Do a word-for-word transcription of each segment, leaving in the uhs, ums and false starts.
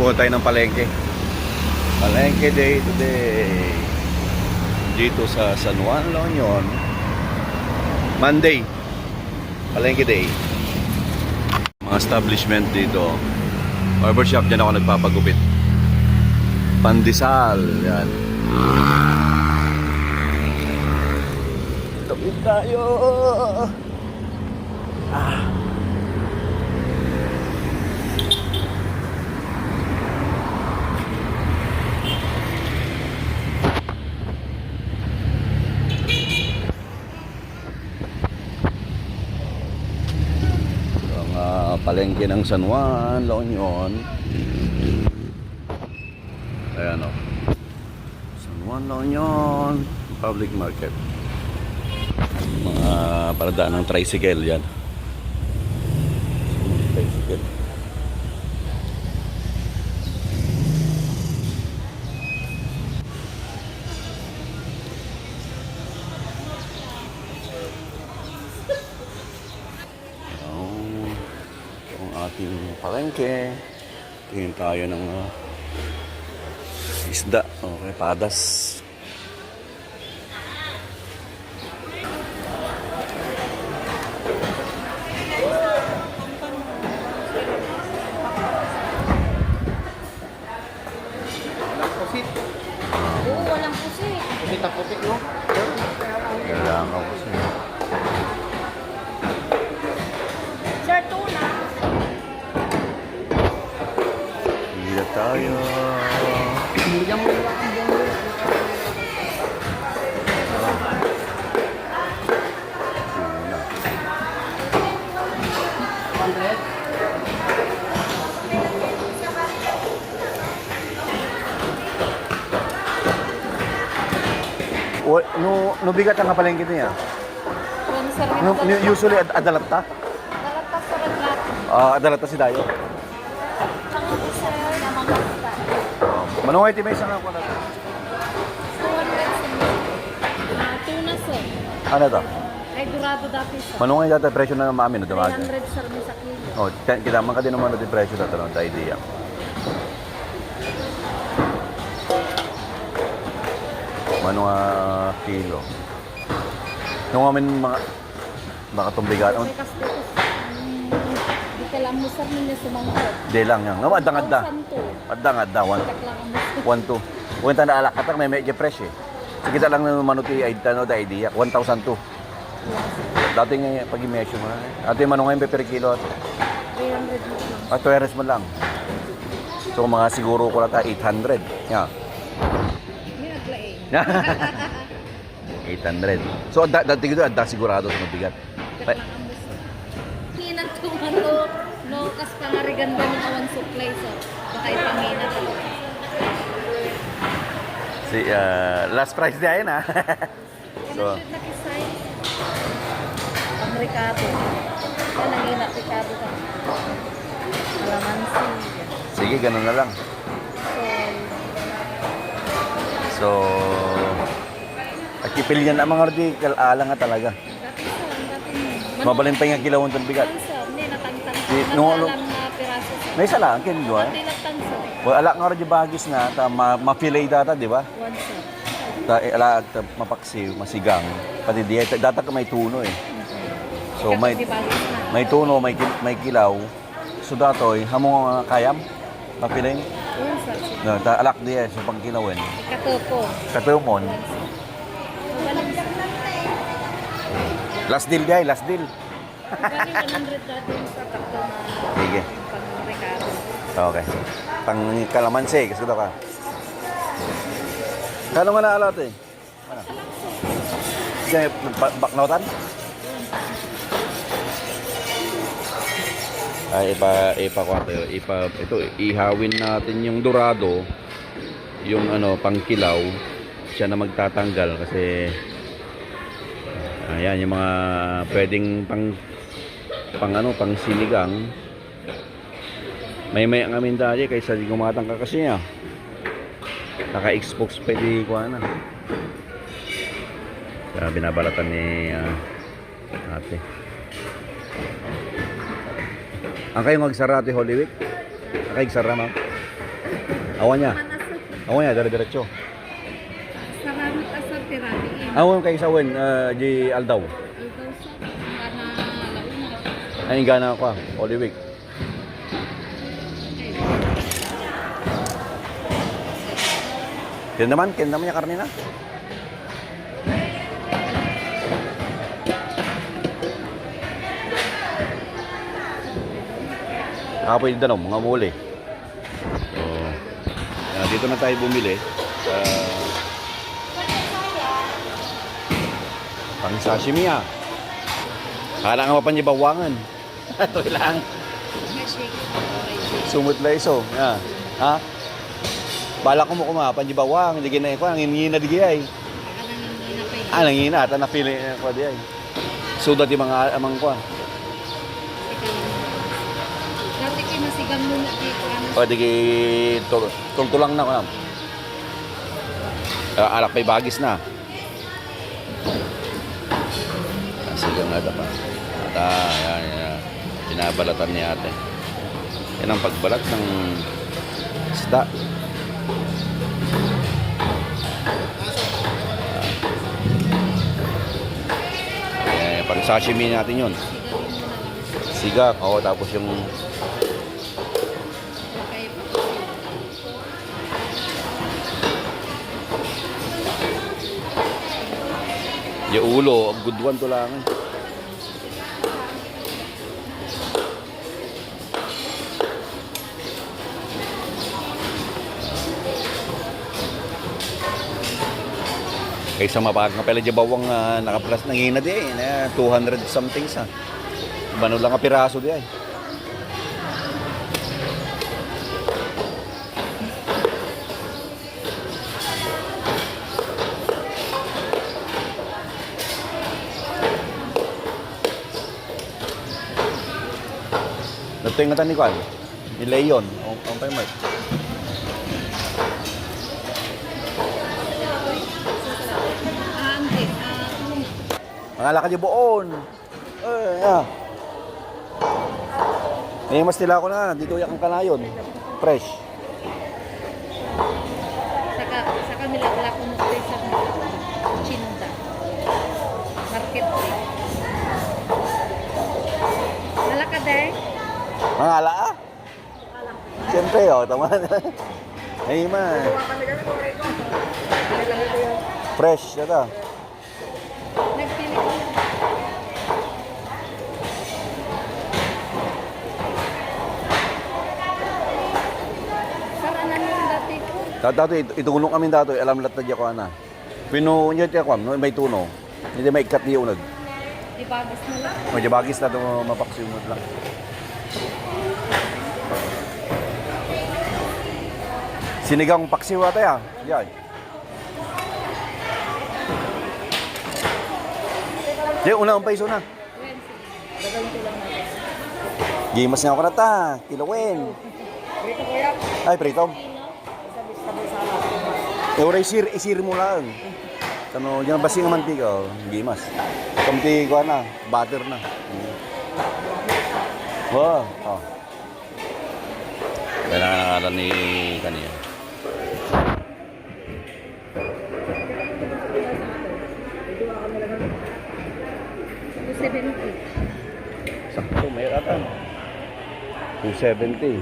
Punta tayo ng palengke. Palengke day today. Dito sa San Juan, La Union. Monday. Palengke day. Mga establishment dito. Barbershop, dyan ako nagpapagupit. Pandesal, yan. Tawid tayo. Ah. Ang, ah, palengke ng San Juan, La Union. Ayan, oh. San Juan, La Union Public Market. Mga paradaan ng tricycle yan. Tricycle. Ayan. Ito ang ating palengke. Tingin tayo ng, ah, isda. Okay, padas. Walang pusit. Oo, walang pusit. Pusit ang putik, no? Kailangan ko kasi. Sir, tuna. Pila tayo. Bigyan mo nila akong bonus. Tuna. Wa-, no, no bigat nga palengke niya. Kuwan, sir, No, ito. No, usually, ad-, adalatta? Adalatta, sir, adalatta. Ah, adalatta si Dayo. Ang isa, sir, na mga star. Manungay ti may isang ako na. Two hundred, sir. Ah, tuna, sir. Ano to? Ay, dorado dati, sir. Manungay dati, presyo na maamin, no, dumaga. Three hundred, sir, may sa kilo. Oh, kita, kita man ka din naman natin presyo dati, no, the idea. Mano nga kilo? Nung amin mga, baka tumbigat. Kasi kas-, mm, di ka lang mo, sir, ninyo sumangkot. Di lang yan. Nga, adda-adda. One thousand two. Adda-adda, one. Dak lang ang gusto. One two. Kung ito naalak ka, may medyo fresh eh. Sige, ta lang ng mano ti, ay, ano, the idea. One thousand two. Dati nga, pag-i-measure mo na. Ate, mano ngayon, per kilo? Three hundred mo lang. Ah, two hundred mo lang. So, mga siguro ko lang ta, eight hundred. Yeah. May naglaing. Eight hundred. So, da-, dati ko doon, adda sigurado sa mabigat. Dak lang ang gusto. Hinang tumato, no, kas pangarigan ba ng awan supply, so, baka ipangina talaga. Si, ah, last price di ayan, ah. So, Ano should na kisay? Pang rekado. Yan ang ina, rekado ka. Kalamansi. Sige, ganun na lang. So, So, akipil yan ang mga rodi, kal-, alang nga talaga. Dati sa, dati mo. Mabalintay nga kilawon ton bigat. Onse, hindi, natangtang. Di, no, no. Natangtang na piraso, sir. May isa lang, kin, di ba? Pati natangtang, sir. Well, ala nga rodi bagis na, ta, ma-, ma-fillet data, di ba? Onse. Ta, eh, ala, ta, mapaksiw, masigang. Pati di, data ka may tuno eh. So, may, may tuno, may ki-, may kilaw. So, datoy, hamo nga kayam? Mapiling? Yes, sir. No, ta, alak di eh, so pangkilawen. Katuko. Katumon. Magaling, sir. Last deal di ay, last deal. Magaling, one hundred dati yung sa takto na Sige. Pang-rekado. Okay. Pang kalamansi, kasi daw ka. Kano nga naalat eh? Ano? Kaya pa-, baknotan? Ay, ipa-, ipakuha tayo. Ipa-, ito, ihawin natin yung dorado, yung ano, pangkilaw. Siya na magtatanggal kasi, ayan, yung mga pwedeng pang, pang ano, pang sinigang. May, may ang amin dali kaysa di gumatang ka kasi niya. Naka-Xbox pa di kuha na. Kaya binabalatan ni, ah, ate. Ang kayo magsara, Ate Holy Week? Ang kayo magsara, ma'am? Awan niya. Awan niya, dire-diretso. Sarami, ah, sa Tirami, eh. Awan kay sa wen, ah, di aldaw. Aldaw sa, para launa. Ay, gana ko, ah. Holy Week. Kaya naman, kaya naman yung karne na. Kapoy danom, mga muli. So, ah, dito na tayo bumili. Ah, pang sashimi, ah. Kala nga mapan di bawangan. Ito lang. Sumot la iso. Ah. Ha? Bala ko mo kuma, panji bawang, di ginay ko, ang inina di giyay. Ah, nangina, ata napili ko di ay. Suda ti mga amang ko. Dati kay masigang mo na di ko, ano. O, di ki tul-, tultulang na ko na. Ah, alak pa'y bagis na. Ah, sige nga, ito pa. Ata, yan, yan. Binabalatan ni ate. Yan ang pagbalat ng isda. Eh, pang sashimi natin yun. Siga, oo, tapos yung Di ulo, agguduan to lang. Kaysa mapag nga pala di bawang, ah, nakaplus na ngina di ay, na two hundred something sa. Bano lang a piraso di ay. Nagtuingatan ni Kwan, ni Leon, o, ang pay Mark. Ah, hindi. Ah, Mga lakad yung buon. Eh, ah. Eh, mas tila ko na, dito yung kanayon. Fresh. Saka, saka milagla ko mo sa Chinda. Market day. Malakad eh. Mga ala, ah? Siyempre, oh, tama na. Ay, ma. Fresh, ito. Nagpili ko. Para na lang dati ko. Da-, dati, it-, itulong kami dati, alam lahat na di ako, ana. Pino, niya ti ako, no, may tuno. Hindi may ikat di unag. Di bagis na lang. O, di bagis na ito, mapaksiw mo lang. Sinigang paksiw ata, ya. Yan. Di, una ang paiso na. Gimas nga ako na ta, kilawin. Ay, prito. Eh, ura isir, isir mo lang. Ano, yung basi nga mantika, oh, gimas. Kamti ko na, butter na. Wow, oh. Kailangan na ni kaniya. Two seventy. Sakto, may atan. Two seventy.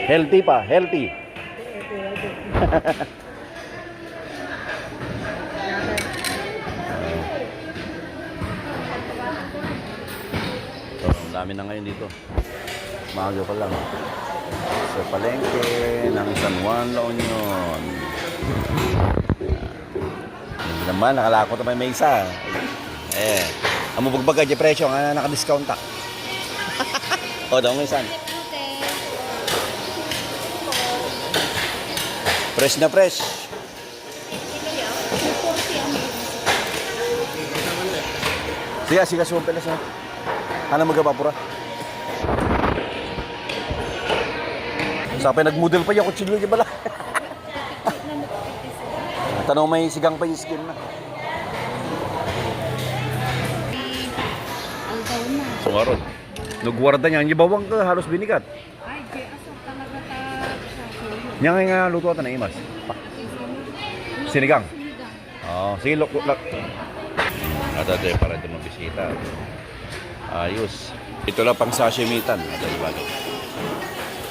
Healthy pa, healthy. So, ang dami na ngayon dito. Maaga pa lang. Sa palengke ng San Juan, La Union. Hindi naman, nakalako naman may isa. Eh, amo bagbaga di presyo, nga naka-discount ta. O, daw may isa. Fresh na fresh. Sige, sige, sumpel sa. Ano magapapura? Sa pa nagmodel pa yung kutsilyo di bala. Tanong may sigang pa yung skin na. Aldaw na. Sumarod. Nagwarda niya, yung bawang ka, halos binigat. Ay, di, aso talaga. Nya nga luto ata na imas. Sinigang. Oh, sige, lok, lok. Ata tayo para ito mabisita. Ayos. Ito lang pang sashimitan. Ata yung bagay.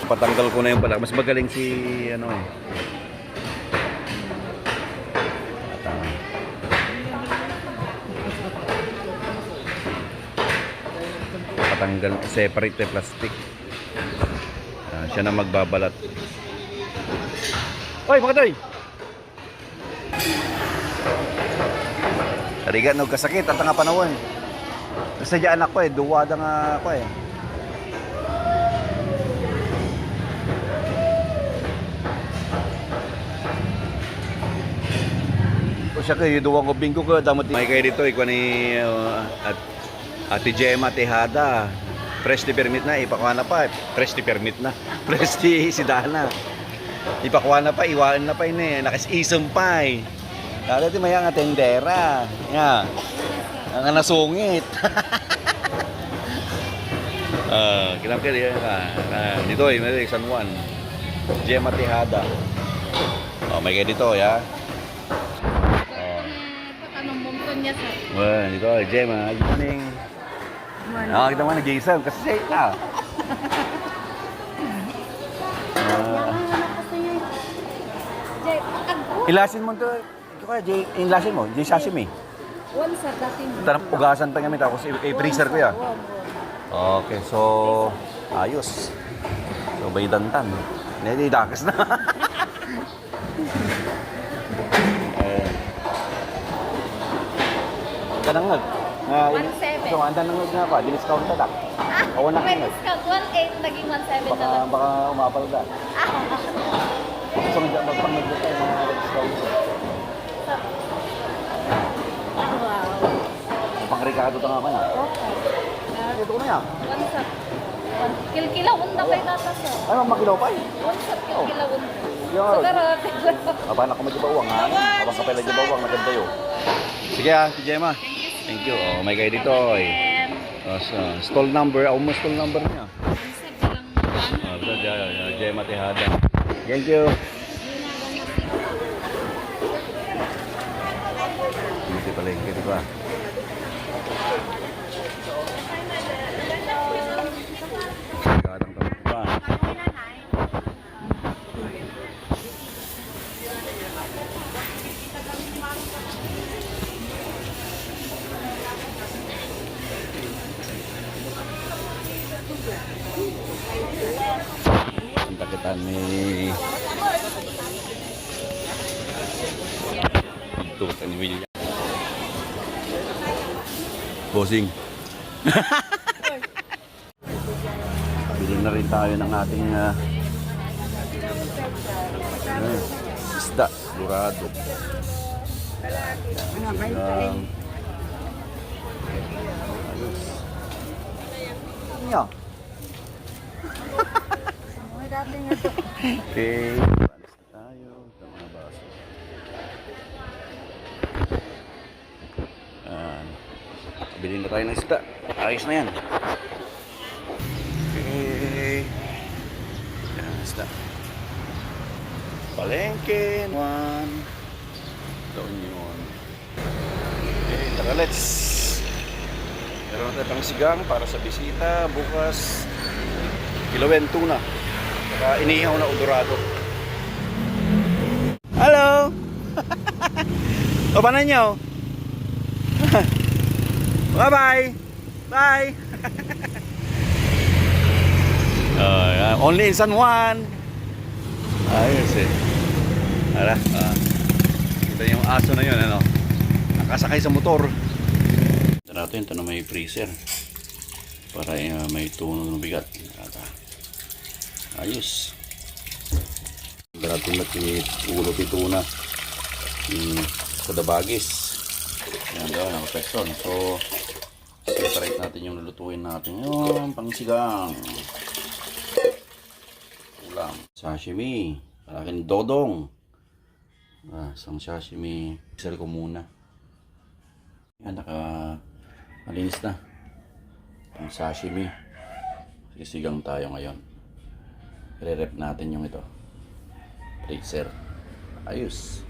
Patanggal ko na yung pala. Mas magaling si ano eh. Patang-, patanggal, separate the plastic. Ah, siya na magbabalat. Oy, mga toy! Tarigan no kasakit, at nga panahon. Kasi di anak ko eh, duwa da nga ako eh. O siya kayo, duwa ko bingko ko, damot may kayo dito, ikuha ni uh, at Ate Gemma Tejada, presti permit na, ipakuha na pa. Presti permit na. Presti sidana. Ipakuha na pa, iwaan na pa ini. Nakis-isem pa eh. Dati ti maya nga tendera. Nga. Nga nasungit. Ah, kinamkil yan ka. Ah, dito eh, may San Juan. Gemma Tejada. Oh, may kayo dito, ya. Oh. Patanong mo, Tonya, sir. Well, dito, Gemma. Good morning. Ah, kita mo, nag-iisang. Kasi siya, ah. Ah. Ilasin mo to. Ito kaya, Jay, ilasin mo. Jay sashimi. One, sir, dati mo. Tarap ugasan pa kami, tapos i-, i-freezer ko yan. One, sir. One, one. Okay, so, ayos. So, baydantan. Hindi, dakas na. Eh. Kanangag. Nga, one seven. So, ang tanangag nga pa, diniscount ka ta. Ah, awan na may kanangag. Discount. One eight, naging one seven na lang. Baka, baka umapal ka. Ah. Gusto nga dyan, magpangagod tayo, mga discount. Sa-, ah, wow. Pangrekado ta nga pa na. Okay. Ito ko na yan. One shot. Kilkilawon na kay tata, sir. Ay, makilaw pa eh. One shot, kilkilawon. Yan. Sugarot. Abana ko medyo bawang, ha? Abang ka pala medyo bawang, maganda yun. Sige, ha, si Gemma. Thank you, sir. Thank you. Oh, may kayo dito, eh. Oh, so, stall number. Ako mo stall number niya. One shot lang naman. Oh, so, Gemma Tejada. Thank you. Hindi pala yung kito ka. Galang kami pa. Ang takitan ni Ito, ni William. Bossing. Bili na rin tayo ng ating, ah, ah, isda, dorado. Sinigang. Ayos. Ano? Okay. Tayo sa mga baso. Ayan. Bili na tayo ng isda. Ayos na yan. Okay. Ayan, isda. Palengke, one. Ito yun. Okay, tara, let's. Meron na tayong pangsigang para sa bisita bukas. Kilawin tuna. Saka inihaw na dorado. Hello! O, paano nyo? Bye-bye! Bye! Oh, yeah. Only in San Juan. Ayos eh. Ala, ah. Kita yung aso na yun, ano? Nakasakay sa motor. Ito natin, ito na may freezer. Para, eh, may tuno ng bigat. Ata. Ayos. Grabe na ti ulo ti tuna. Hmm, sa dabagis. Yan daw, nakapeson. So, separate natin yung lulutuin natin. Yung pangsigang. Ulam. Sashimi. Para akin dodong. Ah, isang sashimi. Isal ko muna. Yan, naka, malinis na. Ang sashimi. Sisigang tayo ngayon. Re-rep natin yung ito. Laser. Ayos.